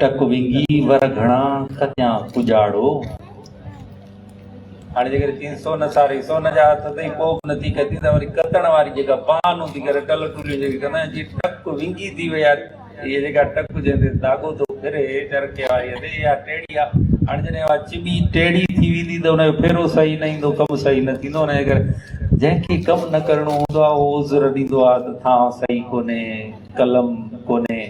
ٽڪ ونگي ور گهڻا ڪتيان ڪڄاڙو. هاڻي جيڪڏهن چين سون ساري سون جا هٿ اٿئي پوء به نٿي ڪتين ته وري ڪتڻ واري جيڪا بان هوندي ڪري ٽل ٽوليون جيڪي ڪندا آهن جي ٽڪ ونگي ٿي وئي آهي هيء جيڪا ٽڪ جنهن تي ڌاڳو ٿو ڦري چرخي واريء تي اها ٽيڙي آهي هاڻي جڏهن اها چٻي ٽيڙي ٿي ويندي ته ان جو ڦيرو صحيح نه ايندو ڪم صحيح نه ٿيندو ان جي ڪري جنهن کي ڪم نه ڪرڻو هوندو آهي اهو عذر ڏيندو آهي ته ٿانء صحيح ڪونهي قلم ڪونهي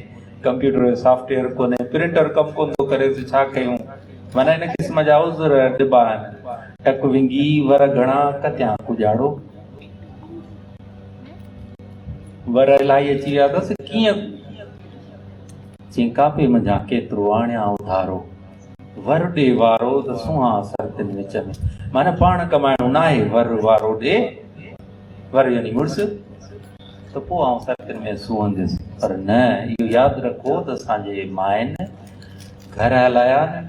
ڪمپيوٽر جو سافٽ ويئر ڪونهي، پرنٽر ڪم ڪونه ٿو ڪري ته ڇا ڪيون؟ معنيٰ ان قسم جا عذر ڏبا آهن. ٽڪ ونگي، ور گهڻا، ڪتيان ڪڄاڙو. ور الاهي اچي ويا اٿس، ڪيئن چين ڪاپي منجهان ڪيترو آڻيان اڌارو. ور ڏي وارو ته سونهان سرتين وچ ۾. معنيٰ پاڻ ڪمائڻو ناهي، ور وارو ڏي، ور يعني مڙس. ته پوء آئون سرتين ۾ سونهنديس. پر نه، اهو ياد رکو ته اسان جي ماين گهر هلايا آهن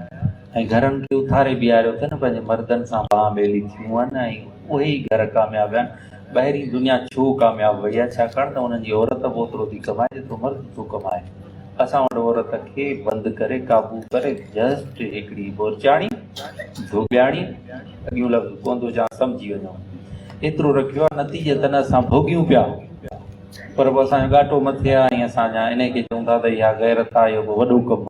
۽ گهرن کي اٿاري بيهاريو اٿن، پنهنجي مردن سان ٻانهن ٻيلي ٿيون آهن ۽ اهي ئي گهر ڪامياب ويا آهن. ٻاهرين دنيا ڇو ڪامياب وئي آهي؟ ڇاڪاڻ ته انهن جي عورت به اوترو ٿي ڪمائي جيترو مرد ٿو ڪمائي. اسان وٽ عورت کي بند ڪري قابو ڪري جسٽ هڪڙي بورچاڻي، ڌوٻياڻي، اڳيون لفظ ڪونه ٿو چوان سمجهي وڃو، ايترو رکيو آهي نتيجتن اسان ڀوڳيون پيا پر پوء اسان جو ڳاٽو مٿي آهي ۽ اسان اڃا انهي کي چئون ٿا ته اها غيرت آهي اهو ڪو وڏو ڪم آهي.